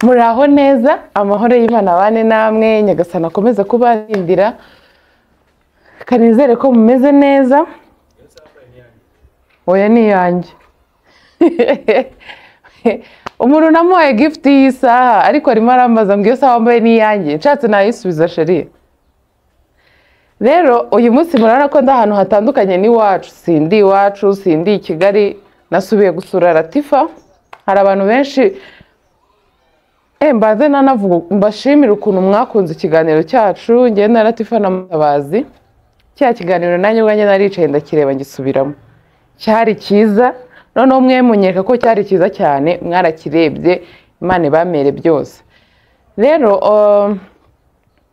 Muraho neza, amahoro y'Imana abane namwe, Nyagasani akomeze kubarindira. Kanizere ko mumeze neza. Oya ni yanjye. Umuntu namuhaye gift y'isaha ariko arimo arambaza ngo iyo saha wambaye ni iyanjye, nshatse nayisubiza chérie. Rero uyu munsi murabona ko ndi ahantu hatandukanye n'iwacu, sindi iwacu, sindi i Kigali, nasubiye gusura Latifa. Hari abantu benshi mbaze nanavuga mbashimira ukuntu mwakunze ikiganiro cyacu njye na Latifa na Mutabazi. Cya kiganiro nanjye ubwanjye naricaye ndakireba ngisubiramo, cyari cyiza. Noneho mwe munyereka ko cyari cyiza cyane, mwarakirebye, Imana ibamere byose. Rero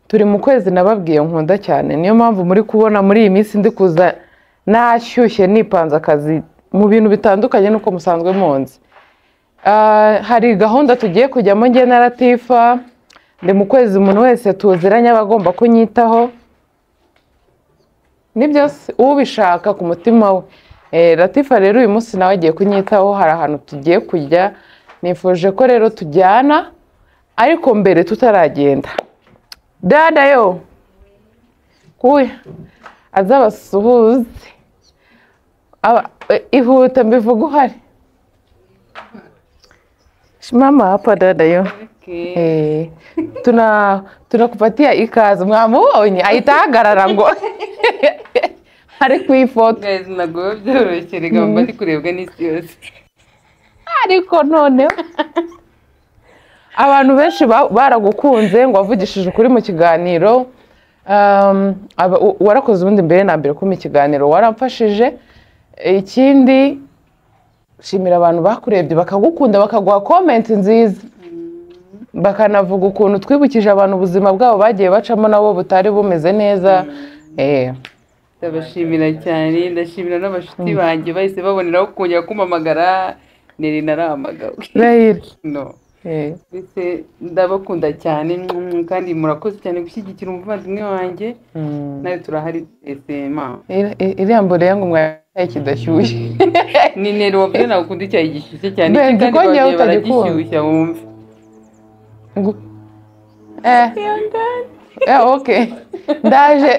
turi mu kwezi nababwiye nkunda cyane, niyo mpamvu muri kubona muri iyi minsi ndi kuza nashyushye nipanze akazi mu bintu bitandukanye nuko musanzwe munzi. Hari gahunda tugiye kujyamo njye na Latifa, ndi mu kwezi umuntu wese tuziranye aba agomba kunyitaho, ni byose ubishaka ku mutima we. Latifa rero uyu munsi nawe agiye kunyitaho, hari ahantu tugiye kujya, nifuje ko rero tujyana, ariko mbere tutaragenda dada yo kuya azabasuhuze, ihuta mbivuga uhari. Mama hapa dada yo. Okay. Tunakupatia ikaze, mwamubonye ahita ahagarara ngo ari ku ifoto. Guys, ntabwo byoroshye reka mba ndi kurebwa n'isi yose. Ariko noneho abantu benshi baragukunze ngo wavugishije ukuri mu kiganiro. Warakoze ubundi mbere na mbere kumpa ikiganiro, waramfashije. Ikindi shimira abantu bakurebye bakagukunda bakaguha comment nziza, bakanavuga ukuntu twibukije abantu ubuzima bwabo bagiye bacamo nabo butari bumeze neza. Ndabashimira cyane, ndashimira n'abashuti banjye bahise baboneraho kongera kumpamagara, nari narahamagawe. No. Mbese ndabakunda cyane kandi murakoze cyane gushyigikira umuvandimwe wanjye. Nawe turahari twese ma. Iriya mbore ngo mwaye kidashyushye. Ni nero wabyo nagukunda icyayi gishyushye cyane, kandi bagiye baragishyushya wumve. Okay.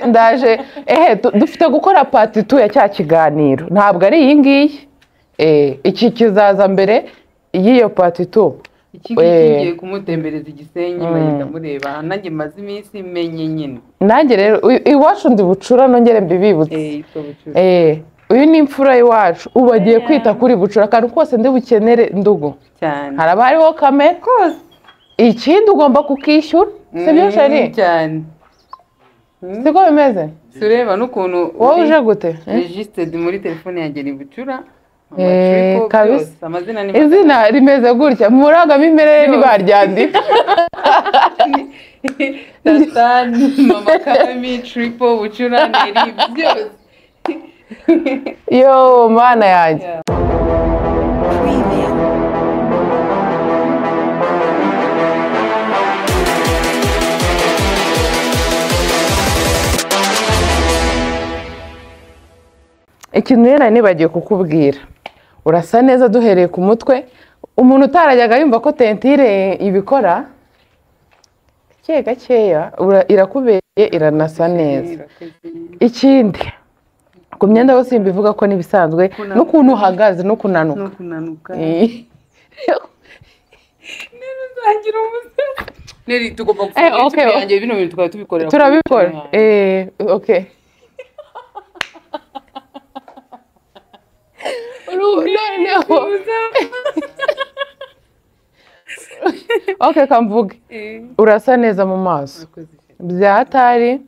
Ndaje dufite gukora part 2 ya cya kiganiro, ntabwo ari iyi ngiyi. Iki kizaza mbere y'iyo part 2. Iki ngiye kumutembereza Igisenyi bagenda mureba, nanjye maze iminsi menye nyine. Nanjye rero iwacu ndi Bucura, nongere mbibibutse. Uyu ni imfura iwacu, ubu agiye kwita kuri Bucura akantu kose ndi bukenere ndugu cyane. Haraba hariho kamera kose, ikindi ugomba kukishyura, sibyo chérie? Cyane. Siko bimeze? Sureba n'ukuntu wowe uje gute? Registered muri telefone yanjye ni Bucura. Kabisa. Izina rimeze gutya murangamimerere ntibaryandika. Tatani, Mama Kami, Triple, Bucura, Neri, byose. Yo mana yanjye. Ikintu rero nibagiye kukubwira, urasa neza duhereye ku mutwe. Umuntu utarajyaga yumva ko tentire ibikora gake gakeya, irakubereye, iranasa neza. Ikindi ku myenda yose mbivuga ko nibisanzwe, n'ukuntu uhagaze no kunanuka. Neri tugomba gufata bino bintu tukaba tubikorera. Turabikora. Okay. Okay, kamvuge. Urasa neza mu maso. Byatari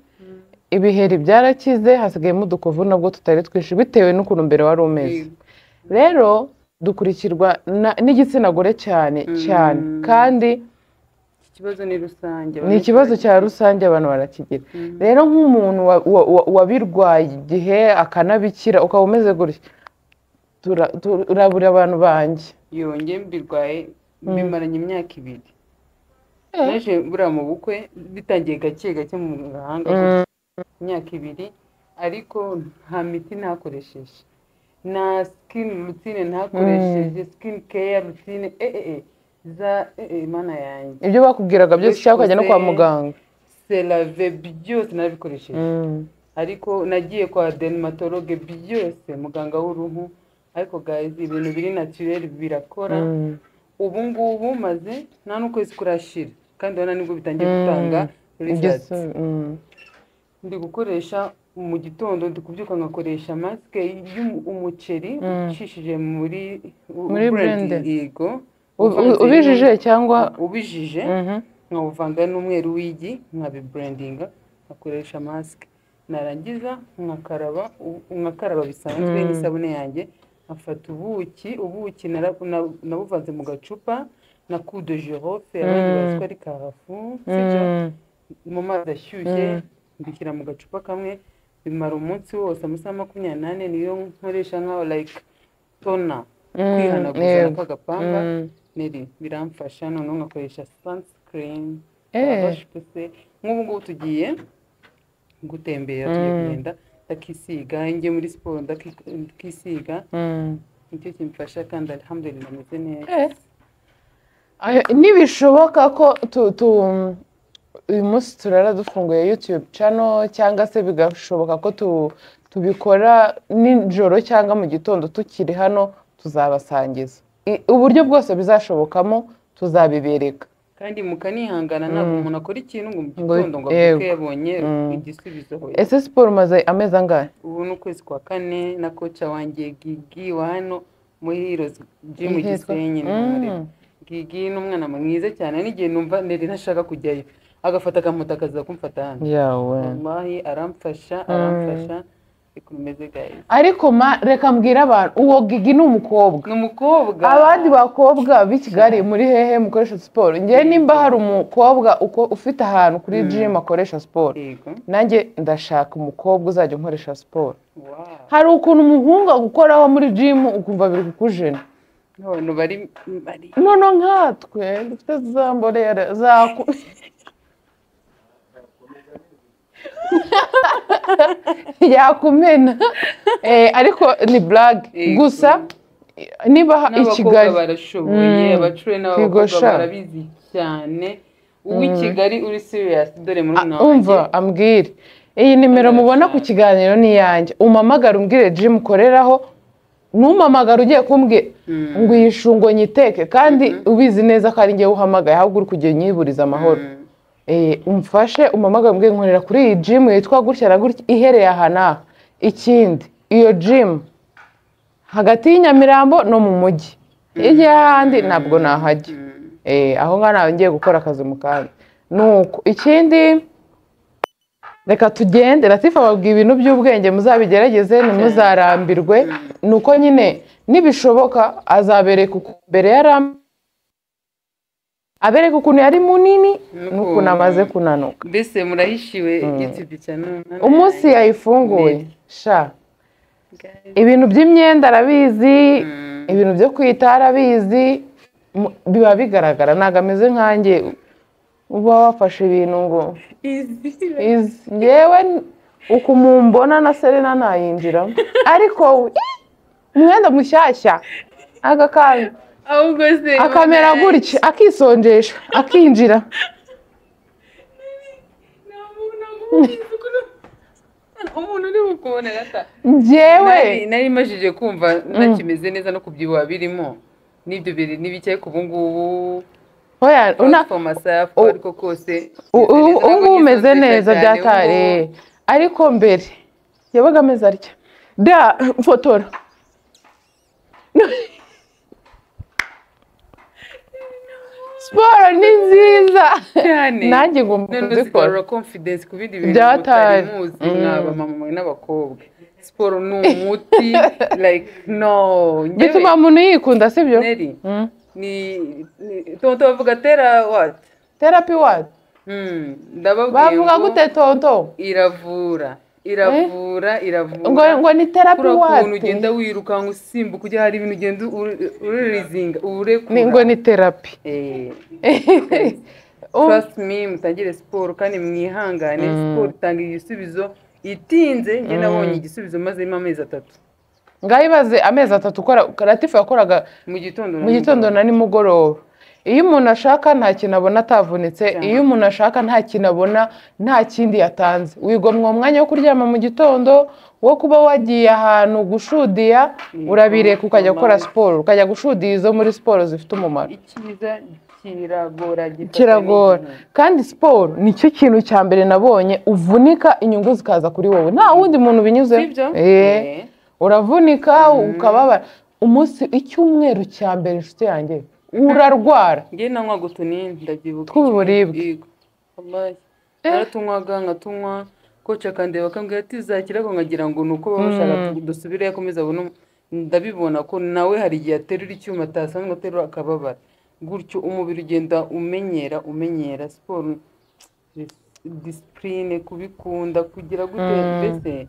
ibiheri byarakize, hasigayemo udukovu nabwo tutari twinshi bitewe n'ukuntu mbere wari umeze. Rero dukurikirwa n'igitsina gore cyane cyane, kandi ikibazo ni rusange, ni ikibazo cya rusange abantu barakigira. Rero nk'umuntu wabirwaye igihe akanabikira ukaba umeze gutya, turabura abantu banjye. Yonge mbirwaye bimaranye imyaka 2. Naje buriya mu bukwe bitangiye gake gake mu gahanga imyaka 2, ariko nta miti nakoresheje, na skin routine ntakoresheje, skin care routine Za Imana yanjye. Ibyo bakubwiraga byose cyangwa ukajya no kwa muganga. CeraVe byose narabikoresheje. Ariko nagiye kwa dermatologue byose, muganga w'uruhu. Ariko guys, ibintu biri naturel birakora. Ubu ngubu maze nta n'ukwezi kurashira, kandi urabona nibwo bitangiye gutanga results. Ndi gukoresha mu gitondo, ndi kubyuka ngakoresha masike y'umuceri ucishije muri blender. Yego. Ubijije cyangwa ubijije, nkawuvanga n'umweru w'igi, nkabibrandinga, nkakoresha masike. Narangiza nkakaraba bisanzwe n'isabune yanjye, nkafata ubuki nabuvanze mu gacupa na clou de girofle, abandi bazi ko ari karafu, sibyo? Mu mazi ashyushye mbishyira mu gacupa kamwe, bimara umunsi wose, amasaha 24 niyo nkoresha nka like toner, kwihanaguza n'akagapamba. Neri biramfasha. Noneho nkakoresha sunscreen. Nk'ubu ngubu tugiye gutembera, tugiye kugenda, ndakisiga, njye muri siporo ndakisiga, nicyo kimfasha kandi alhamdulillah meze neza. Nibishoboka ko uyu munsi turara dufunguye YouTube channel, cyangwa se bigashoboka ko tubikora nijoro cyangwa mu gitondo tukiri hano, tuzabasangiza uburyo bwose bizashobokamo, tuzabibereka. Kandi mukanihangana, ntabwo umuntu akora ikintu ngo mu gitondo ngo avuke yabonye igisubizo. Ese siporo umaze amezi angahe? Ubu ni ukwezi kwa 4 na koca wanjye Gigi wa hano muri Heroes Gym Gisenyi. Gigi ni umwana mwiza cyane, n'igihe numva nari ntashaka kujyayo agafata akamoto akaza kumfata hano. Wallahi aramfasha. Ariko reka mbwira abantu, uwo Gigi ni umukobwa. Ni umukobwa. Abandi bakobwa b'i Kigali muri hehe mukoresha siporo? Njye nimba hari umukobwa ufite ahantu kuri gym akoresha siporo, nanjye ndashaka umukobwa uzajya unkoresha siporo. Hari ukuntu umuhungu agukoraho muri gym ukumva biri kukujena. Abantu bari nono nkatwe dufite za mborera za yakumena. Ariko ni blague gusa. Niba i Kigali barashoboye, abacure n'abakobwa barabizi cyane. Uw'i Kigali uri serious, dore muri mwana wanjye. Umva ambwire, iyi nimero mubona ku kiganiro ni yanjye, umamagara umbwire gym ukoreraho. Numamagara ugiye kumbwira ngo iyi shungo nyiteke, kandi ubizi neza ko ari njye uhamagaye, ahubwo uri kujya unyiburiza amahoro. Umfashe umamagara umbwire nkorera kuri iyi gym yitwa gutya na gutya, ihereye aha n'aha. Ikindi, iyo gym hagati y'Inyamirambo no mu mujyi, hirya y'ahandi ntabwo nahajya. Aho ngaho naba ngiye gukora akazi mu kandi. Nuko ikindi, reka tugende. Latifa ababwiye ibintu by'ubwenge, muzabigerageze ntimuzarambirwe. Nuko nyine nibishoboka azabereka uko mbere yari abereka ukuntu yari munini n'ukuntu amaze kunanuka. Mbese murahishiwe YouTube channel umunsi yayifunguye. Sha, ibintu by'imyenda arabizi, ibintu byo kwita arabizi, biba bigaragara. Ntabwo ameze nkanjye uba wafashe ibintu ngo ngewe uku mumbona na Serena nayinjiramo, ariko umwenda mushyashya agakanda akamera gutya, akisonjesha, akinjira. Umuntu uri bukubona gata. Njyewe nari majije kumva ntakimeze neza no kubyibuha birimo n'ibyo biri n'ibike ku ngubu. Oya, ariko kose ubu umeze neza byatare, ariko mbere yabaga ameze atya. Da mfotora. Siporo ni nziza cyane, nanjye ngomba kuzikora. Confidence ku bindi bintu mutari muzi mwaba mama n'abakobwa. Siporo ni umuti, like no bituma umuntu yikunda, sibyo? Ni tonto bavuga tera what? Therapy what? Ndababwiye bavuga gute tonto? Iravura. Iravura, iravura. Ngo ni therapy what? Ukuntu ugenda wirukanka usimbuka ujya hari ibintu ugenda uririzinga urekura. Ngo ni therapy. Trust me, mutangire siporo kandi mwihangane. Siporo itanga igisubizo itinze. Njye nabonye igisubizo maze amezi 3. Ngayibaze amezi 3 ukora. Latifa yakoraga mu gitondo na nimugoroba. Iyo umuntu ashaka nta kintu abona atavunitse, iyo umuntu ashaka nta kintu abona nta kindi yatanze. Wigomwa umwanya wo kuryama mu gitondo, wo kuba wagiye ahantu gushudiya, urabireka ukajya gukora siporo, ukajya gushudiya izo muri siporo zifite umumaro. Icyiza kiragora, kiragora. Kandi siporo nicyo kintu cya mbere nabonye, uvunika inyungu zikaza kuri wowe, nta wundi muntu binyuze. Uravunika ukababara umunsi, icyumweru cya mbere inshuti yanjye urarwara. Nge nanywaga utunini ndabyibuka tw'uburibwe, naratunywaga nkatunywa, koca akandeba akambwira ati uzakira, ko nkagira ngo ni uko baba bashaka dusubire akomeza abone. Ndabibona ko nawe hari igihe aterura icyuma atasanzwe aterura akababara gutyo, umubiri ugenda umenyera umenyera. Siporo, disipurine, kubikunda, kugira gute, mbese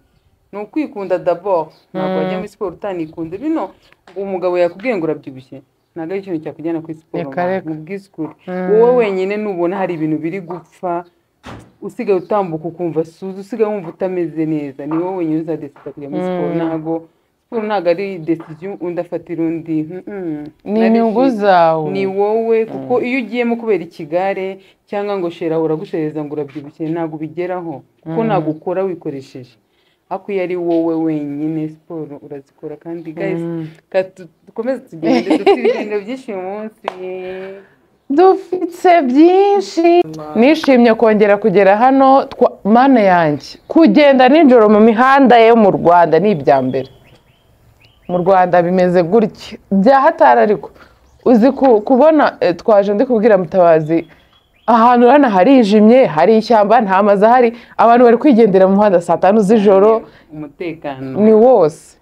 ni ukwikunda d'abord. Ntabwo wajya muri siporo utanikunda. Bino umugabo yakubwiye ngo urabyibushye, ntabwo ari ikintu cyakujyana kuri siporo mu bwisikuru. Wowe wenyine nubona hari ibintu biri gupfa, usigaye utambuka ukumva suza, usigaye wumva utameze neza, ni wowe wenyine uzadesida kujya muri siporo. Ntabwo siporo ntabwo ari decision undi afatira undi, ni inyungu zawe, ni wowe. Kuko iyo ugiyemo kubera ikigare cyangwa ngo shera uragushereza ngo urabyibushye, ntabwo ubigeraho kuko ntabwo ukora wikoresheje. Ariko iyo ari wowe wenyine siporo urazikora. Kandi guys, dukomeze tugende, dufite ibiganiro byinshi uyu munsi, dufite byinshi. Nishimye kongera kugera hano, mana yanjye, kugenda nijoro mu mihanda yo mu Rwanda ni ibya mbere. Mu Rwanda bimeze gutya byahatara, ariko uzi kubona twaje ndi kubwira Mutabazi ahantu urabona harijimye, hari ishyamba, nta mazu ahari, abantu bari kwigendera mu muhanda saa 5 z'ijoro, umutekano ni wose.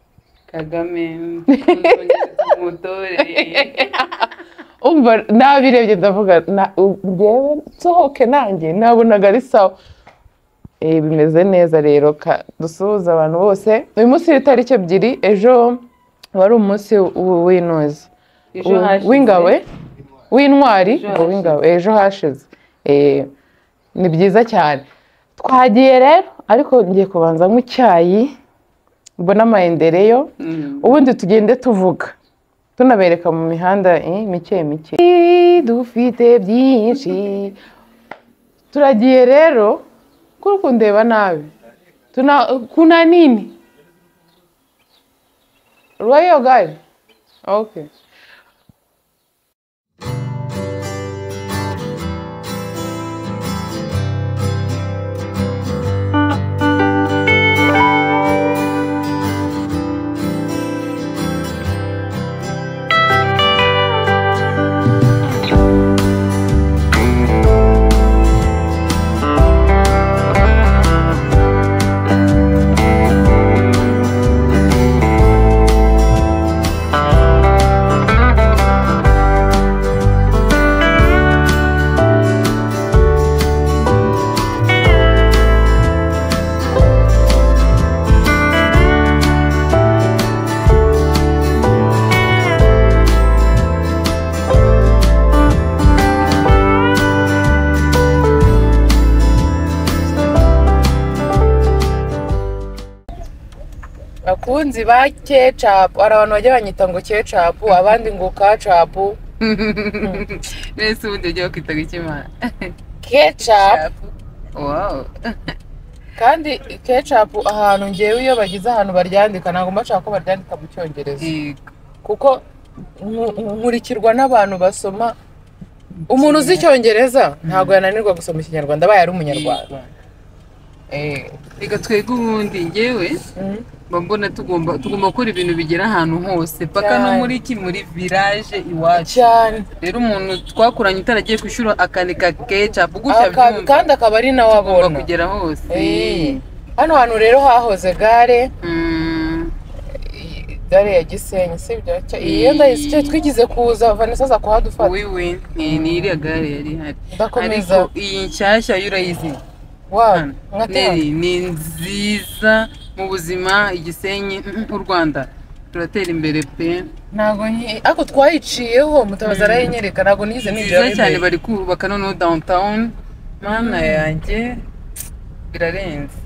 Kagame umutore. Umva nabirebye ndavuga ngewe nsohoke nanjye nabonaga ari sawa. Bimeze neza rero, dusuhuza abantu bose. Uyu munsi ni tariki 2, ejo wari umunsi w'inoze w'ingabo, w'intwari, w'ingabo, ejo hashize. Ni byiza cyane. Twagiye rero, ariko ngiye kubanza nk'icyayi mbona amaendereyo, ubundi tugende tuvuga tunabereka mu mihanda mike mike. Dufite byinshi. Turagiye rero, kuri kundeba nabi. Kuna nini? Royal guy. Okay. Bakunzi ba ketchup, hari abantu bajya banyita ngo ketchup, abandi ngo ketchup. Nese ubundi bajya bakwita iki mana? Ketchup. Wow. Kandi ketchup ahantu ngewe iyo bagize ahantu baryandika ntabwo mbashaka ko baryandika mu Cyongereza. Kuko nkurikirwa n'abantu basoma. Umuntu uzi Icyongereza ntabwo yananirwa gusoma Ikinyarwanda abaye ari Umunyarwanda. Reka twege ubundi ngewe mbona tugomba gukora ibintu bigera ahantu hose paka no muri iki muri village iwacu cyane. Rero umuntu twakuranye utaragiye kwishura akandika ketchup gutya byumva kandi akaba ari nawe abona kugera hose. Hano hantu rero hahoze gare, gare ya Gisenyi, sibyo? Iyo ndayise twigize kuza Vanessa aza kuhadufata. Wiwe ni iriya gare yari ihari. Ndakomeza. Ariko iyi nshyashya yo urayizi. Wow, ni nziza mu buzima. Igisenyi u Rwanda turatera imbere pe. Ntabwo ariko twayiciyeho Mutabazi arayinyereka, ntabwo nize ninjira nziza cyane. Bari kubaka noneho downtown, mana yanjye birarenze.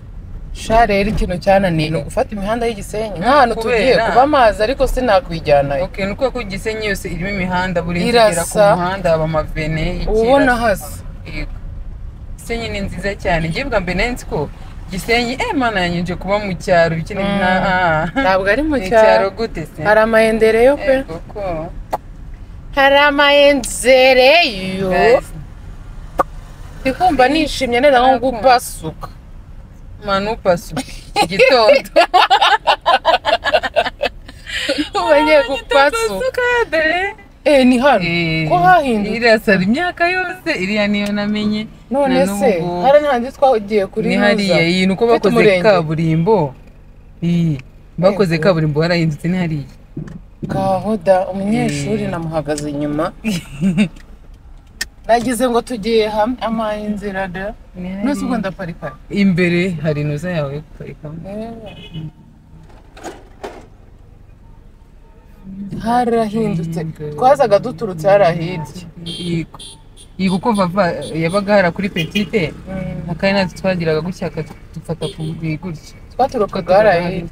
Sha rero ikintu cyananiye ni ugufata imihanda y'igisenyi nk'ahantu tugiye Kubera- kuba amazi ariko sinakwijyanayo. Okay, ni ukubera ko Gisenyi yose irimo imihanda, buri nzu igera ku Irasa. muhanda, haba amavene, iki, Ubona irasa. hasa. Yego. Gisenyi ni nziza cyane. Ngiye bwa mbere nari nzi ko Gisenyi, mana yanjye, nje kuba mu cyaro iki ni Ntabwo ari mu Ni icyaro cyaro. gute se? Hari amayendereyo pe. Yego ko. Hari amayendereyo. Guys, Ndi kumva nishimye neza nko gupasuka. Manu pasuka igitondo. Ubu ngiye gupasuka. Pasuka dore. Ni hano ko hahindutse. Irasara imyaka yose, iriya niyo namenye. None Na se n'ubu. hari n'ahandi twagiye kuri Ni hariya iyi ni uko Ufite bakoze umurenge. kaburimbo. Iyi bakoze Yego. kaburimbo warahindutse, ni hariya. Kahoda umunyeshuri namuhagaze inyuma, nagize ngo tugiye hamwe amaye inzira da. Ni None ubwo hariya. ndaparika? Imbere hari inoza yawe yo guparikamo. Harahindutse, twazaga duturutse hariya hirya. Yego. Yego, uko vava yabaga hara kuri petite, akari natwe twagiraga gutya akadufata ku mubiri gutya. Twaturukaga hariya hirya.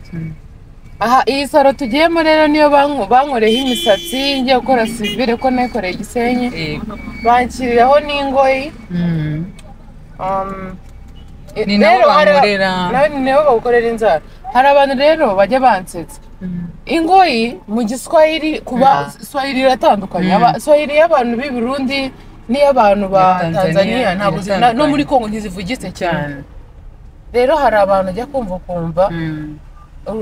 Aha iyi saro tugiyemo rero niyo bankoreyeho imisatsi ngiye gukora sivire ko nayikoreye Gisenyi. Yego. Banshyiriraho n'ingoyi. Ni nabo Rero bankorera. Nawe ni nabo bagukorera inzara. Hari abantu rero bajya bansetsa. Ingoyi mu Giswahili, kuba Swahili iratandukanye. Swahili y'abantu b'i Burundi n'iy'abantu ba Ya Tanzania Tanzania ntabwo no muri Kongo ntizivugitse cyane. Rero hari abantu ujya kumva ukumva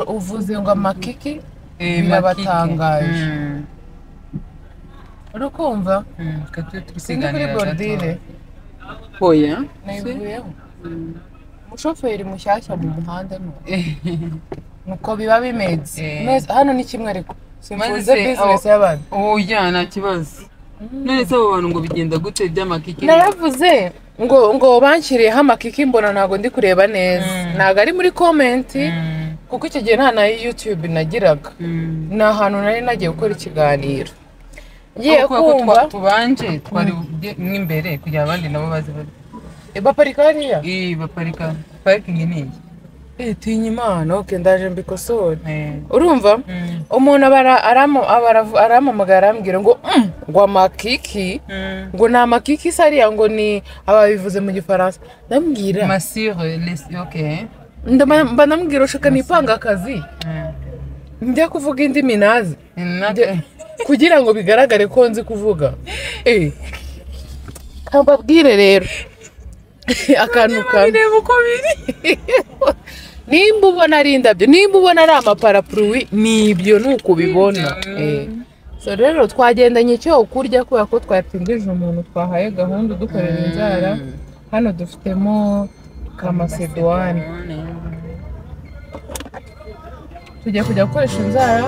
uvuze ngo amakiki, birabatangaje. Uri kumva? Sindi kuri borudire. Oya. Nayivuyeho. Umushoferi mushyashya mu muhanda ni uko. Nuko biba bimeze. Hano ni kimwe ariko simfuze Maze se, business y'abantu. Oya, nta kibazo. None se abo bantu ngo bigenda gute by'amakiki? Naravuze ngo banshyiriyeho amakiki, mbona ntabwo ndi kureba neza. Ntabwo ari muri comment, kuko icyo gihe nta na YouTube nagiraga. Ni ahantu nari nagiye gukora ikiganiro ngiye Kubera ko kumva. Tubanje twari mw'imbere kugira abandi nabo baze Baparika hariya. Iyi baparika, parikingi ni iyi. Tinya Imana. Okay, ndaje mbikosore. Urumva umuntu aba arampamagara arambwira ngo ngo amakiki, ngo ni amakiki se ariya, ngo ni ababivuze mu Gifaransa. Ndamubwira Masure les, okay. Mba ndamubwira ushaka nipanga akazi njya kuvuga indimi nazi kugira ngo bigaragare ko nzi kuvuga. Mbabwire rero akantu kamwe. Bireba uko biri. Nimba ubona ari indabyo, nimba ubona ari amaparapuruwi, ni ibyo ni uko ubibona. So rero twagendanye icyo kurya kubera ko twatindije umuntu twahaye gahunda udukorera inzara. Hano dufitemo kamasedwane, tugiye kujya gukoresha inzara.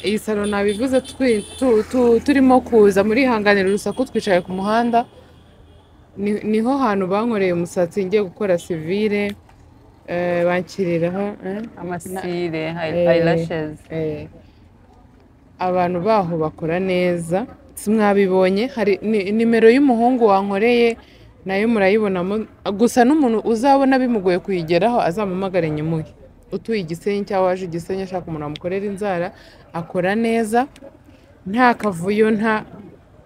Iyi salo nabivuze turimo kuza muri hanganira urusaku, twicaye ku muhanda. Niho hantu bankoreye umusatsi ngiye gukora civile, banshyiriraho amasire, eyelashes. Abantu baho bakora neza, mwabibonye. Hari nimero y'umuhungu wankoreye nayo murayibonamo, gusa n'umuntu uzabona bimugoye kuyigeraho azamamagare nyimuhe. Utuye Igisenyi cyangwa waje Igisenyi ashaka umuntu wamukorera inzara, akora neza, nta kavuyo, nta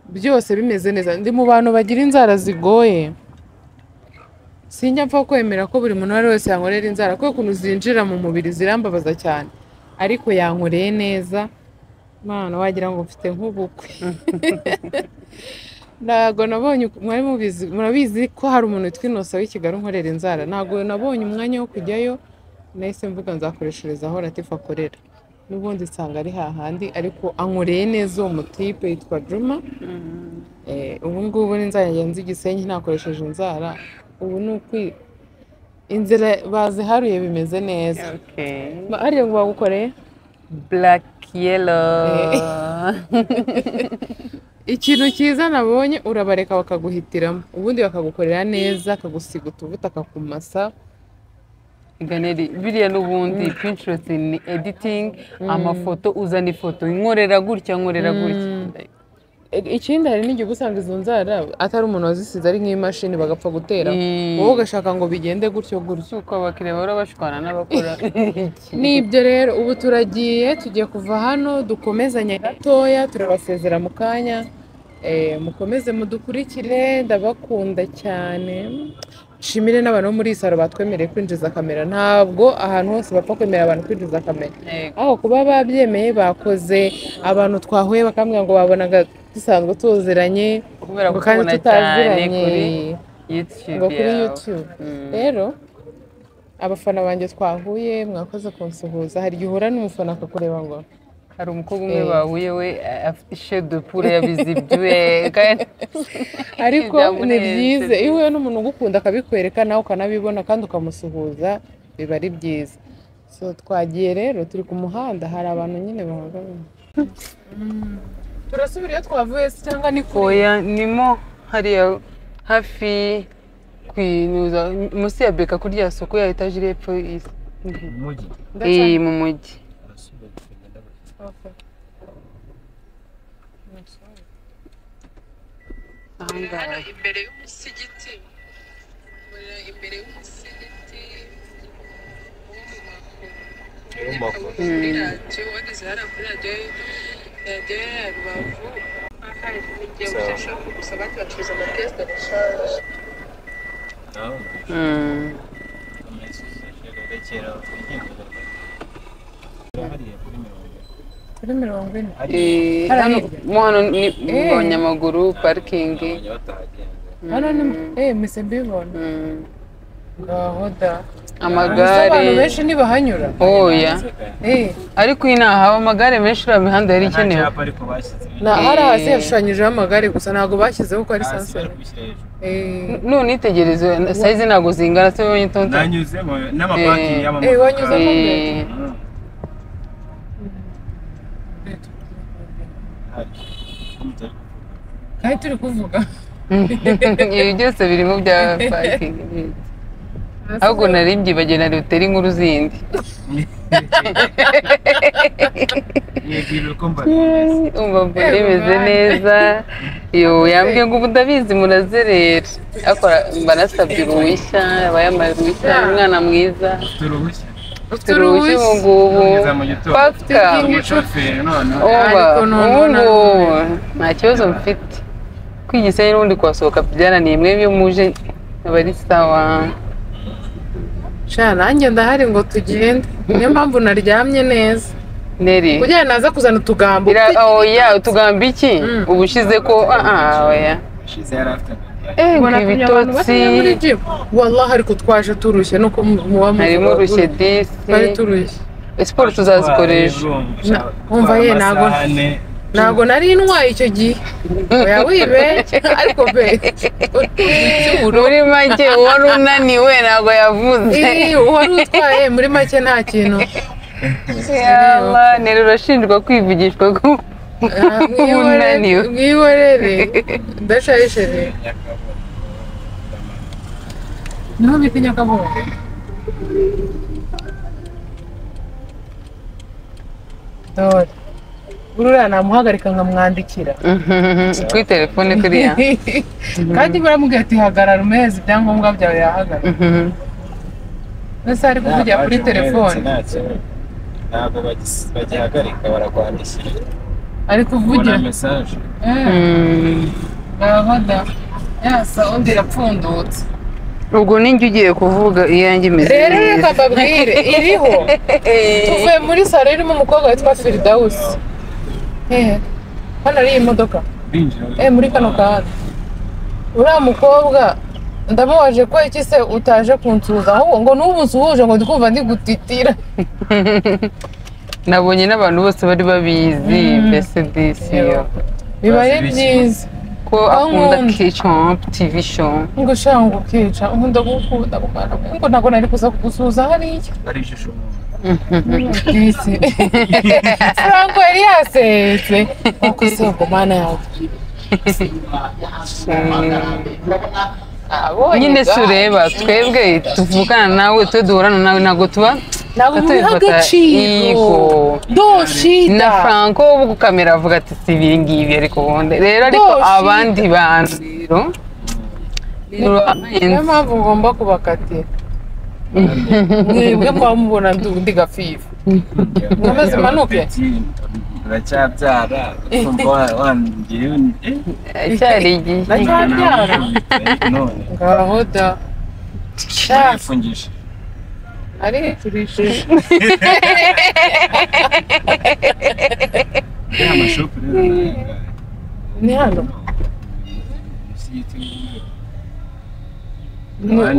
byose bimeze neza. Ndi mu bantu bagira inzara zigoye, sinjya mpfa kwemera ko buri muntu uwo ari wese yankorera inzara, kuko ukuntu zinjira mu mubiri zirambabaza cyane, ariko yankoreye neza. Mana, wagira ngo mfite nk'ubukwe. Ntabwo nabonye, mwari mubizi, murabizi ko hari umuntu witwa Innocent w'i Kigali unkorera inzara. Ntabwo nabonye umwanya wo kujyayo, nahise mvuga nzakoreshereza aho Latifa akorera, n'ubundi nsanga ari hahandi, ariko ankoreye neza. Uwo mutipe yitwa Juma. Ubu ngubu n'inzara nzi Gisenyi ntakoresheje inzara, ubu ni ukwi inzira baziharuye bimeze neza. Hariya ngo bagukoreye black yellow. Ikintu cyiza nabonye, urabareka bakaguhitiramo, ubundi bakagukorera neza, akagusiga utuvuta, akakumasa. Ganeri biriya n'ubundi Pinterest ni editing, amafoto, uzana ifoto nkorera gutya, nkorera gutya. Ikindi hari n'igihe usanga izo nzara atari umuntu wazisize, ari nk'imashini bagapfa gutera, wowe ugashaka ngo bigende gutyo gutyo. Uko abakiriya bahora bashwana n'abakora. Nibyo rero, ubu turagiye, tugiye kuva hano dukomezanye gatoya, turabasezera mu kanya. Mukomeze mudukurikire, ndabakunda cyane. Nshimire n'abantu bo muri iyi salo batwemereye kwinjiza kamera. Ntabwo ahantu hose bapfa kwemerera abantu kwinjiza kamera, aho kuba babyemeye bakoze. Abantu twahuye bakambwira ngo babonaga dusanzwe tuziranye, kubera ngo kandi kukubona cyane tutaziranye kuri YouTube ngo kuri yawe. YouTube. Rero abafana banjye twahuye, mwakoze kunsuhuza. Hari igihe uhura n'umufana akakureba ngo Hari umukobwa umwe bahuye we afite chair de poule yabize ibyuye kandi ariko ni byamurenze. byiza iyo uhuye n'umuntu ugukunda akabikwereka, nawe ukanabibona kandi ukamusuhuza, biba ari byiza. So twagiye rero, turi ku muhanda, hari abantu nyine bahagaze. Turasubira iyo twavuye se cyangwa ni kure? Oya, nimo hariya hafi kwinuza munsi ya beka kuri rya soko ya etaje iri hepfo y'isi. Mujyi. Mu mujyi. Hano imbere y'umusigiti, imbere y'umusigiti wo mu Makuru, kuri radiyo wageze hariya kuri radiyo, radiyo ya Rubavu, hari igihe ushaka gusa abandi bacuruza amatesite ashaje. Kuri 40. Hano hano ni mu banyamaguru parikingi. Hano ni mise mbibona. Ngaho da. Amagare. Abantu benshi ntibahanyura. Oya. Ariko iyi haba amagare menshi, uriya mihanda yari ikenewe. Hari hasi hashushanyijeho amagare gusa, ntabwo bashyizeho ko ari sanseri. None itegereze sayizi ntabwo zingana, se wowe tonto. Nanyuzemo n'amaparking y'amamodoka. Wanyuzemo mbere. Kandi turi kuvuga. Ibi byose birimo bya parking. Ahubwo nari mbyibagiwe, nari butere inkuru zindi. Umva bimeze neza. Yo yambwiye ngo ubu ndabizi murazerera. Akora mba nasabye uruhushya, aba yambaye uruhushya, umwana mwiza. Ufite uruhushya ubu ngubu. Paka. Ubu ngubu nta kibazo mfite. Kwigisenyi n'ubundi kuhasohoka byananiye, mwe iyo muje aba ari sawa. Sha nanjye ndahari ngo tugende, niyo mpamvu naryamye neza. Neri kugira naza kuzana utugambo. Oya, utugambo iki? Ubushize ko oya. Ibitotsi. Wallahi ariko twaje turushye nuko muba harimo urushye disi. Twari turushye. Siporo tuzazikoresha. Umva ye ntago nari ntwaye icyo gihe. Oya wibeshye ariko be. Muri make wari unaniwe ntago yavuze. Wari utwaye muri make nta kintu. Yalla, nero urashinjwa kwivugishwa ko unaniwe. Mwihorere ndashayishere. Niho bita Nyakabungo. Dore ururiya namuhagarika nkamwandikira kuri telefone kuriya. Kandi baramubwira ati hagarara umezi ibyangombwa byawe yahagarara. Mbese ari kuvugira kuri telefone. Ntabwo bagihagarika barakwandikira. Ari kuvugira message. Gahunda ya sound irapfundutse. Ubwo ninjye ugiye kuvuga iyanjye imeze neza. Rero reka mbabwire iriho. Tuvuye muri salo irimo umukobwa witwa Firdaus. Hano ari imodoka. Muri kano kahanda. Uriya mukobwa ndamubaje ko iki se utaje kunsuhuza ahubwo ngo n'ubu nsuhuje ngo ndikumva ndi gutitira. Nabonye n'abantu bose bari babizi mbese disi yo. Biba ari byiza. Ko akunda Keca TV show. Ngo shanga Keca nkunda gukunda gukunda ngo ntabwo nari kuza kugusuhuza hariya. Ari ishusho. Disi. Franco yari yasetse. Kuko se ubwo mana yawe. Nyine sureba twebwe tuvukana nawe twe duhorana nawe ntabwo tuba ntabwo mubiha agaciro. Doshita na Franco wo ku kamera avuga ati si ibi ngibi ariko ubundi rero ariko abandi bantu rero niyo mpamvu ngomba kubakatira mwebwe muba mubona ndi gafifu nkomeze manuke uracyabyara wangiye cyari igihe ndacyabyara ngaho da ifungisha ari turishije ni hano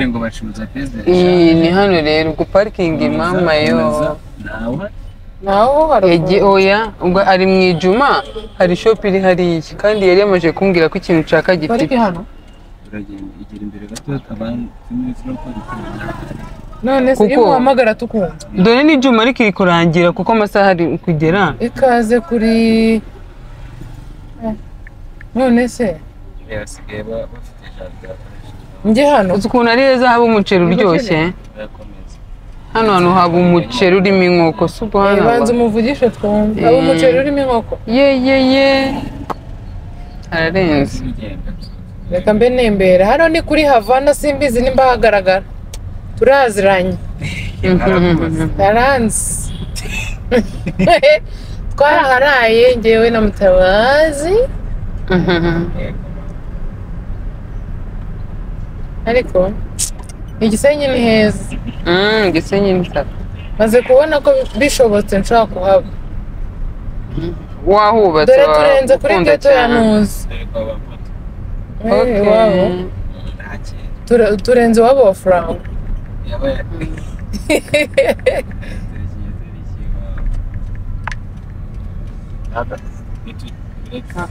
ngo bacuruza peze ni hano rero ubwo parikingi mama yo naho haragiye oya ubwo ari mu ijuma hari shop iri hariya kandi yari yamaje kumbwira ko ikintu nshaka gifite pariki hano uragenda igera imbere gato abantu none se iyo muhamagara tukumva dore ni ijuma ariko iri kurangira kuko amasaha ari kugera ikaze kuri none se basigaye bafite jardin njye hano uzi ukuntu ari heza haba umuceri uryoshye hano hantu haba umuceri urimo inkoko si ubwo hano banza umuvugishe twumve haba umuceri urimo inkoko ye ye ye ararenze reka mbe nembera hano ni kuri Havana simbizi nimba hagaragara turaziranye aranzi twaraharaye ngewe na Mutabazi ariko Igisenyi ni heza. Igisenyi ni sawa. Maze kubona ko bishobotse nshobora kuhaba. Wahubatse. Dore turenze kuri geto ya Ntuzi. Okay. Turenze iwabo wa Franco.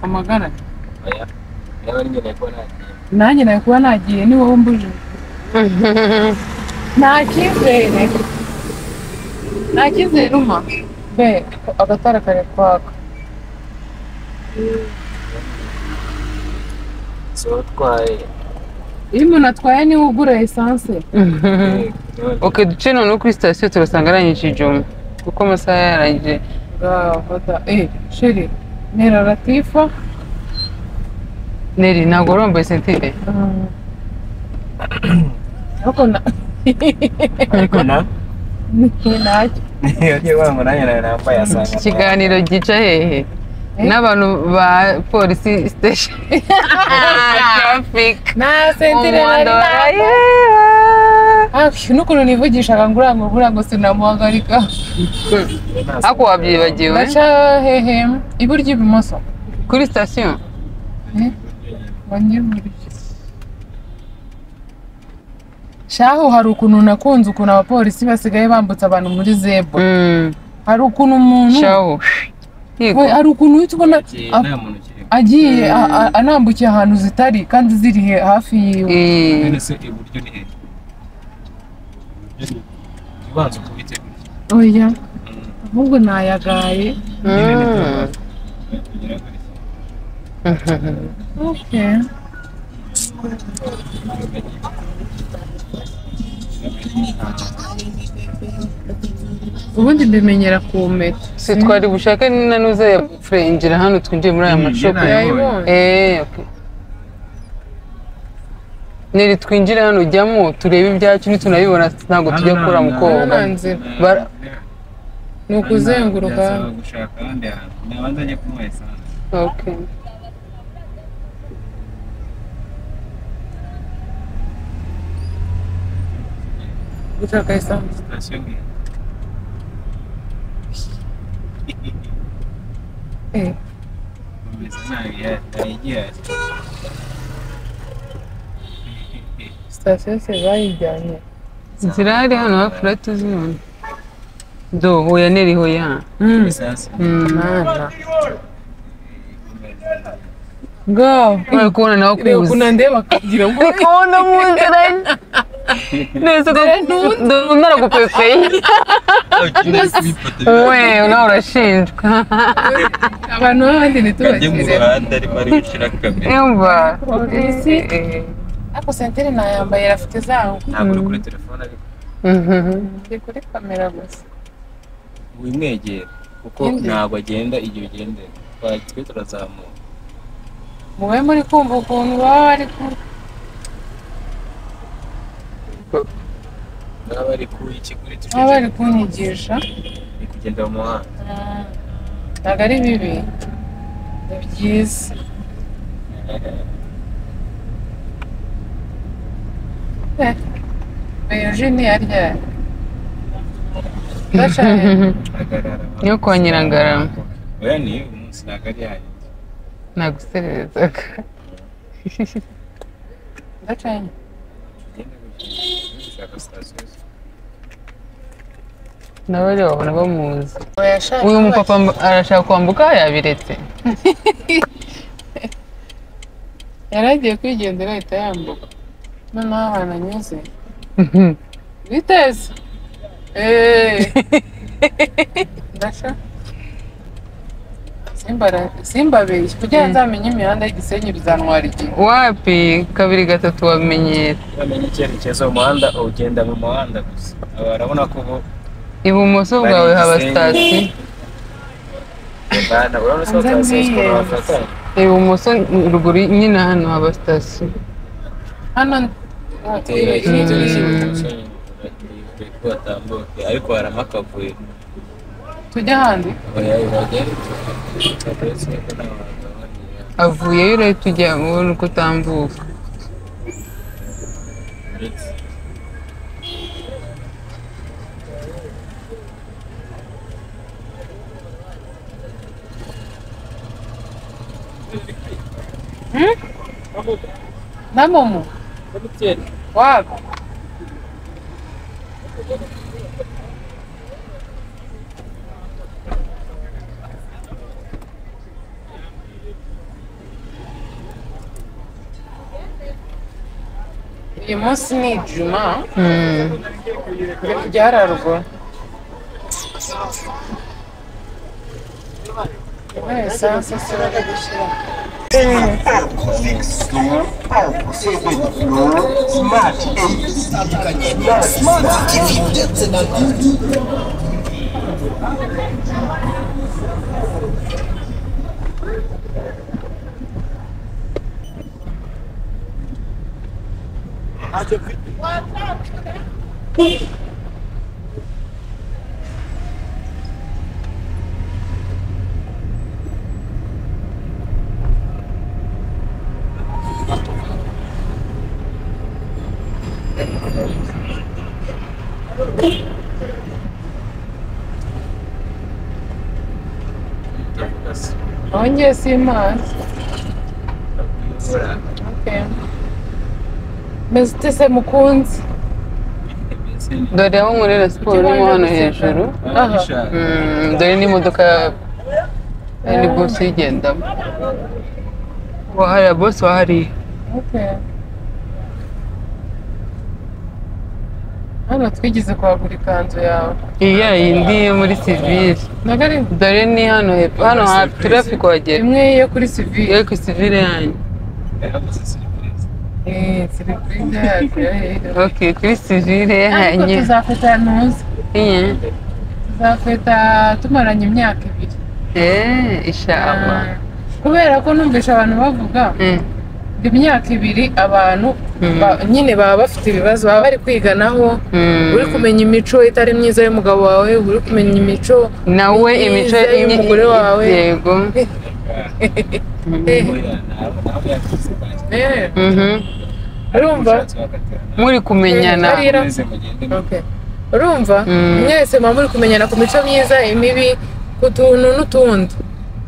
Amagara. Nanjye nari kuba nagiye ni wowe mbuje. Nta cyizere. Nta cyizere umpa. Be agatara kari kwaka. Utwaye. Iyo umuntu atwaye niwe ugura esanse. Ok duce noneho kuri sitasiyo turasanga arangije ijuma kuko amasaha yarangije. Sheri Nera Latifa. Neri ntabwo wari sentire. Ariko na ntacyo. Iki kiganiro gica hehe n'abantu ba polisi station traffic nta sentire nari nambaye. N'ukuntu nivugishaga ngo uriya ngo sinamuhagarika. Ako wabyibagiwe? Baca hehe iburyo ibumoso kuri sitasiyo. Shaho hari ukuntu nakunze ukuntu abapolisi basigaye bambutsa abantu muri zebra. Hari ukuntu umuntu shaho hari ukuntu uhita ubona agiye anambukiye ahantu zitari kandi ziri hafi yiwe. Iburyo ni hehe? Ubanza ukubite oya Ahubwo nayagaye. Okay. Ubundi mbimenyera ku mpeta. Si twari bushake nanuze ya frenjira hano twinjiye muri aya mashopu. Okay. Neri twinjire hano ujyamo turebe ibyacu nitunabibona ntabwo tujya kura mukobwa. Ni ukuzenguruka. Okay. Gushaka esanse. Sitasiyo se bayijyanye. Zirahari hano hafi uratuzibona. Do hoya neri hoya. Mana. Go. Uri kubona nawe kuza. Ukuntu andeba akagira ngo Uri kubona mu nzira. Neza ko naragupepeye. We nawe urashinjwa. Abantu b'abandi ntitubakire. Ajye mu ruhande arimo ari gushyira kamera. Yumva. Polisi. Ako sentire nayambaye afite zawo. Ntabwo uri kuri telefone ariko. Ndi kuri kamera gusa. Wimwegera kuko ntabwo agenda igihe ugendera. Twe turazamuka. Mube muri kumva ukuntu baba bari ku baba bari kunyigisha. Ni kugenda mu muhanda. Ntabwo ari bibi. Ni byiza. Eugene yarya. Yo kwa Nyirangarama. Oya ni umunsi ntabwo ari yanjye. Nagusererezaga. Ndacanye. Nawe rero babona bamuzi. Uyu mupapa arashaka kwambuka yabiretse. Yari agiye kwigendera ahita yambuka. Noneho ahantu anyuze. Biteze. Ndasha. Simbabeshye kugira ngo nzamenye imihanda y'Igisenyi bizantwara igihe. Wapi kabiri gatatu wamenyera. Wamenye icyerekezo umuhanda ugenda mu muhanda gusa. Urabona ko ubu ibumoso bwawe haba sitasiyo. Ibumoso ruguru nyine hano haba sitasiyo. Hano ariko harimo akavuyo. Tujya ahandi? Avuyeyo rero tujya ubona uko utambuka. Na momo? Wapi? Uyu munsi ni Juma. Ndi kujya hariya ruguru. Esanse se bari gushyira. Wongeye simazi. Okay. Meze ute se mukunzi? Dore aho nkorera siporo mo hano hejuru. Dore n'imodoka ni bosi igendamo. Wahariya bosi wahariya. Okay. Hano twigeze kwagura ikanzu yawe. Iya yindi yo muri civile. Nagari Dore ni hano hepfo, hano hafi turi kuhagera. Imwe yo kuri civile. Yo kuri civile yanyu. Surprise yacu. Okay, kuri civile yanyu. Ariko tuzafata ntuzi. Tuzafata tumaranye imyaka 2. Inshallah. Kubera ko numvisha abantu bavuga imyaka 2 abantu nyine baba bafite ibibazo, baba bari kwiganaho, uri kumenya imico itari myiza y'umugabo wawe, uri kumenya imico nawe, imico y'umugore wawe. Yego. Urumva muri kumenyana. Urumva mwese muba muri kumenyana ku mico myiza, imibi, ku tuntu n'utundi.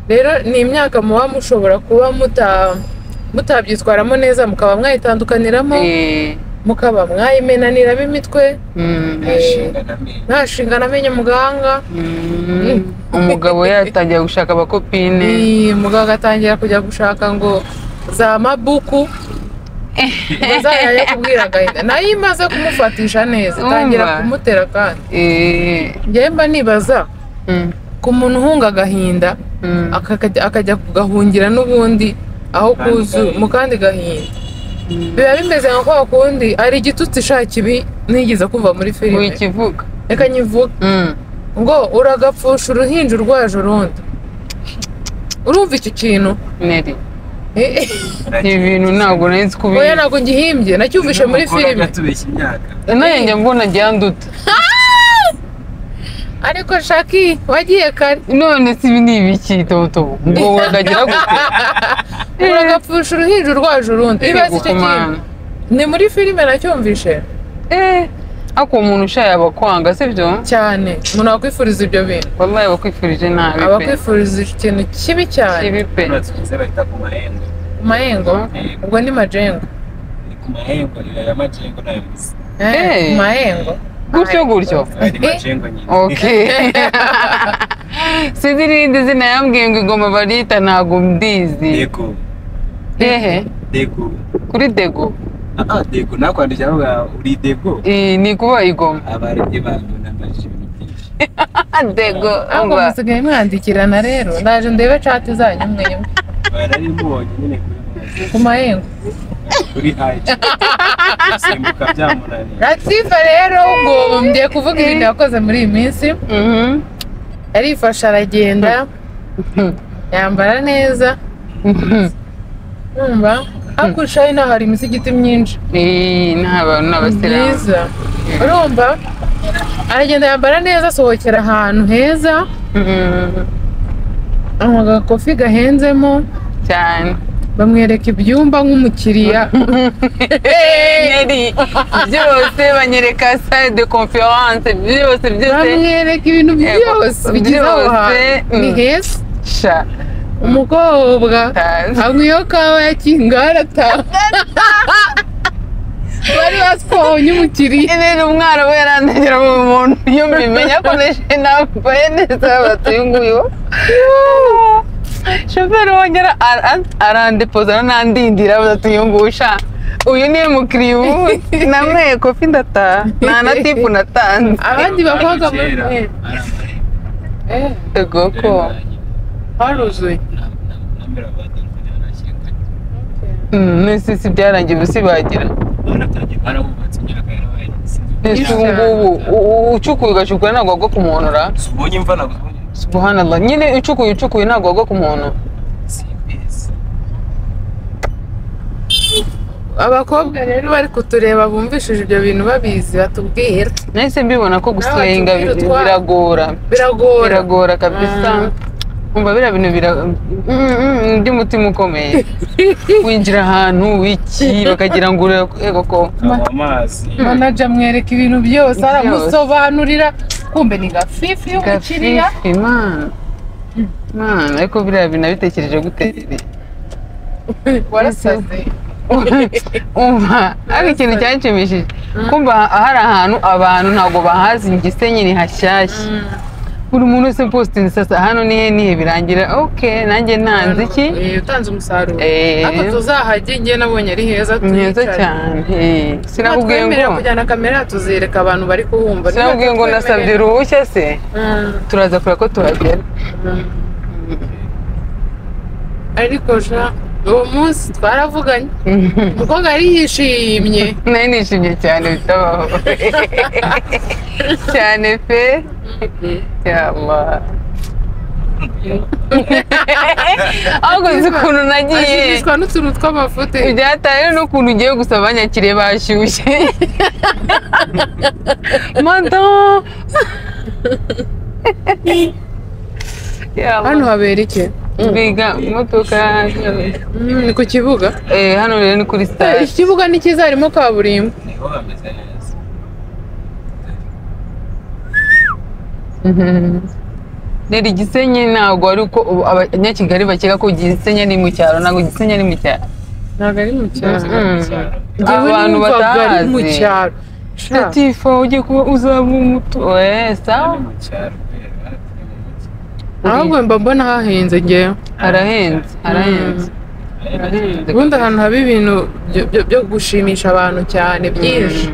Rero ni imyaka muba mushobora kuba mutabyitwaramo neza, mukaba mwayitandukaniramo, mukaba mwayimenaniramo imitwe, mwashingana amenyo muganga. Umugabo yatangira gushaka abakopine, umugabo agatangira kujya gushaka ngo za mabuku bazajya kubwira agahinda, nayo imaze kumufatisha neza itangira kumutera. Kandi njyewe mba nibaza ku muntu uhunga agahinda akajya kugahungira n'ubundi aho kuzu mu kandi gahinda, biba bimeze nka kwa kundi ari igitutsi shakibi nigeze kuva muri filime. Wikivuga reka nyivuga ngo uragapfusha uruhinja urwaje urundi. Urumva icyo kintu Neri? Ibintu ntabwo nari nzi kubizi. Oya ntabwo ngihimbye, nacyumvishe muri filime. Nanjye njya mbona gihanduta. Ariko Shaki wagiye kare. None si ibi ni ibiki toto? Ngo urakagira gute? Uragapfusha uruhinja urwaje urundi. Ibaze icyo kintu. Ni muri filime nacyumvishe. Ako umuntu ushaye abakwanga sibyo? Cyane. Umuntu akwifuriza ibyo bintu. Wallahi abakwifurije nabi pe. Abakwifuriza ikintu kibi cyane. Kibi pe. Bahita ku mahengo. Ku mahengo? Ubwo ni majengo. Ni ku mahengo, ya majengo nayo bizi. Ku mahengo. Gutyo gutyo. Ni majengo nyine. Okay. Sinzi irindi zina yambwiye ngo igoma barita ntago mbizi. Dego. Hehe? Dego. Kuri Dego. Dego nakwandikira avuga uri Dego. Ni kuba igoma. Abarebye bantu nambajije ibintu byinshi. Dego. Ahubwo musigaye mwandikirana rero. Ndaje ndebe chat zanyu mwemwe. Barari mubonye nyine kuri ku mahengo. Kuri IG. Simbuka byamunaniye. Latifa rero ngo ngiye kuvuga ibintu yakoze muri iyi minsi. Yarifashe aragenda yambara neza. Urumva? Hakurya ino hari imisigiti myinshi. N'abantu n'abasilamu. Urumva? Aragenda yambara neza, asohokera ahantu heza. Anywa agakofi gahenzemo cyane. Bamwereka ibyumba nk'umukiriya. Neri byose banyereka salle de conférence, byose byose. Bamwereka ibintu byose bigize aho hantu. Ni heza. Sha. Umukobwa anywa iyo kawa ya kingara ta. Bari batwonye umukiriya. Rero umwana we yarandagira mu muntu iyo mbimenya ko neshe nambaye neza batuye nguyu. Shoferi wongera arandepoza nandindira batuyungusha. Uyu ni mukiriya ubu namwe kofi ndataha nta na tipu natanze. Abandi bakobwa muri ego ko haruzuye. Nisi byarangiye ubu sibagira. Nisi ubu ngubu ucukuye ugacukura ntabwo wagwa ku muntu ra? Ubonye imva ntabwo. Subhanallah, nyine ucukuye ntabwo wagwa ku muntu. Simbizi. Abakobwa rero bari kutureba bumvishije ibyo bintu babizi batubwira. Nahise mbibona ko gusenga biragora. Biragora kabisa. Umva biriya bintu by'umutima ukomeye. Winjira ahantu wiki bakagira ngo ego ko amazi. Manager amwereka ibintu byose aramusobanurira. Kumbe ni gafifi y'umukiriya. Gafifi man. Man, ariko biriya bintu nabitekereje gute? Warasaze. Umva, ariko ikintu cyanshimishije. Kumva hari ahantu abantu ntabwo bahazi Gisenyi ni hashyashya. Buri muntu wese postinze sasa hano nihe nihe birangira. Okay, nanjye ntanze iki? Utanze umusaruro. Ariko tuzahajye, njye nabonye ari heza, Ni heza tuhicare. cyane. Sinakubwiye Niba ngo kujyana kamera tuzereka abantu bari kuhumva. Sinakubwiye ngo nasabye uruhushya se? Turaza kureba ko tuhagera. Ariko sha uwo munsi twaravuganye, umukobwa yari yishimye. Nari nishimye cyane bitabaho cyane pe. Ya Allah, ahubwo nzi ukuntu nagiye ashimishwa n'utuntu tw'amafuti. Byataye n'ukuntu ugiye gusaba abanyakiriye bashyushye madamu. Hano habera iki? Biga imodoka. Ni ku kibuga. Hano rero ni kuri stade. Ikibuga ni cyiza, harimo kaburimbo. Niho hameze neza. Rero Gisenyi ntabwo ari uko abanyakigali bakeka ko Gisenyi ari mu cyaro, ntabwo Gisenyi ari mu cyaro. Ntabwo ari mu cyaro. Abantu batahazi mu cyaro. Latifa ugiye kuba uzaba umutu. Sawa. Ahubwo mba mbona hahenze ngewe. Harahenze, harahenze. Ubundi ahantu haba ibintu byo gushimisha abantu cyane byinshi.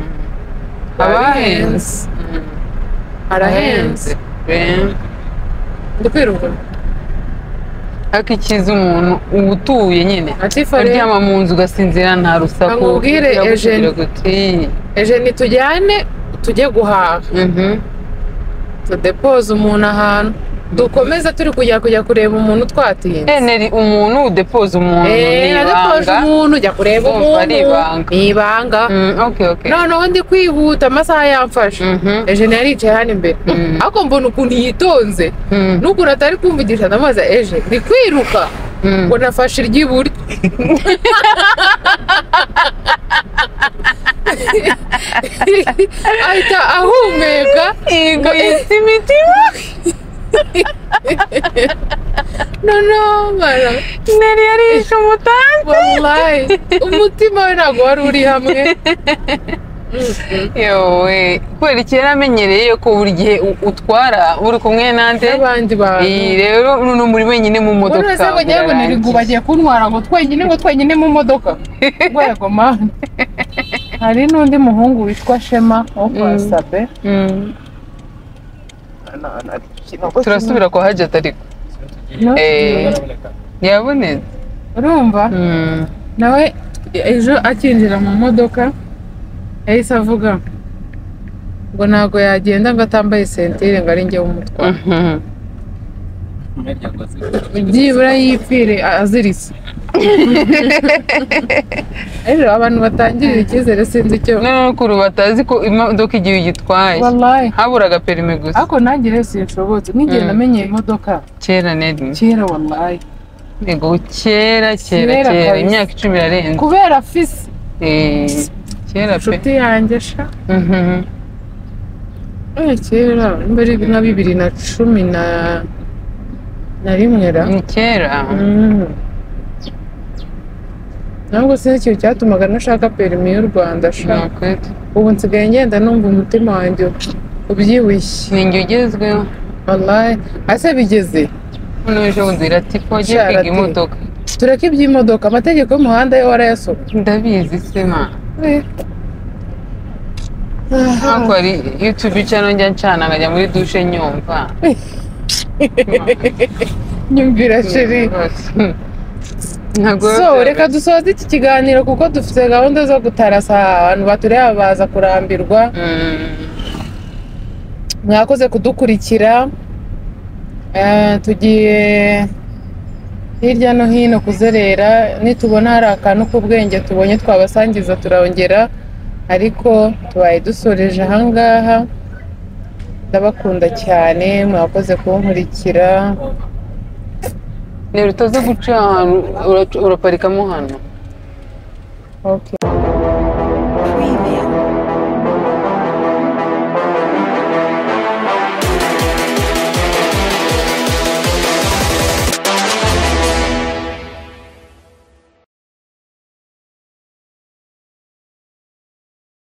Haba hahenze. Harahenze. Ndikwiruka. Ariko icyiza umuntu uba utuye nyine. Uryama mu nzu ugasinzira nta rusaku. Nkubwire Eugene, tujyane tujye guhaha. Tudepoze umuntu ahantu. Dukomeza turi kujya kureba umuntu twatinze. Neri umuntu udepoza umuntu ni ibanga. Nadepoje umuntu ujya kureba umuntu ni ibanga. Okay okay. Noneho ndi kwihuta amasaha yamfashe. Eugene yaricaye hano imbere. Ariko mbona ukuntu yitonze. N'ukuntu atari kumvugisha, ndamubaza Eugene ndi kwiruka. Ngo nafashe iry'iburyo. Ahita ahumeka. Yego yitse imitima. No mara Neri yarishe umutanzi. Wallahi umutima we ntabwo wari uri hamwe. Yewe kubera kera amenyereye ko buri gihe utwara uri kumwe nande n'abandi bantu. Rero nuno muri wenyine mu modoka. Uretse ngo ngiye ngo niri bagiye kuntwara ngo twenyine mu modoka. Rwego man. Hari n'undi muhungu witwa Shema wo kwa Sabe. Turasubira kwa Hajat ariko. Yabonetse. Urumva? Nawe ejo akinjira mu modoka yahise avuga ngo ntabwo yagenda ngo atambaye sentire ngo ari njye w'umutwaro. Byibura yipfire aziritse. Rero abantu batangirira icyizere sinzi icyo. N'ukuru batazi ko imodoka igihe ugitwaye. Wallahi. Haburaga perime gusa. Ariko nanjye rero sinshobotse. N'igihe namenyeye imodoka. Kera Neri. Kera wallahi. Yego kera kera kera imyaka 10 irarenze. Kubera fisi. Kera pe. Inshuti yanjye sha. Kera mbere nka 2011 ra. Ni kera. Ntabwo sinzi ikintu cyatumaga nashaka perimi y'u Rwanda sha. Ubu nsigaye ngenda numva umutima wanjye ubyibushye. Ni njye ugezweho. Wallahi ase bigeze. None ejo bundi Latifa wagiye kwiga imodoka. Tureke iby'imodoka, amategeko y'umuhanda yo warayasoma. Ndabizi se ma. Ntabwo ari YouTube channel njya ncana nkajya muri douche nyumva. Nyumvira chérie. So reka dusoze iki kiganiro kuko dufite gahunda zo gutarasa abantu batureba baza kurambirwa. Mwakoze kudukurikira. Tugiye hirya no hino kuzerera, nitubona hari akantu k'ubwenge tubonye twabasangiza turongera, ariko tubaye dusoreje ahangaha. Ndabakunda cyane, mwakoze kunkurikira. Nero utaza guca ahantu uraparikamo hano. Okay.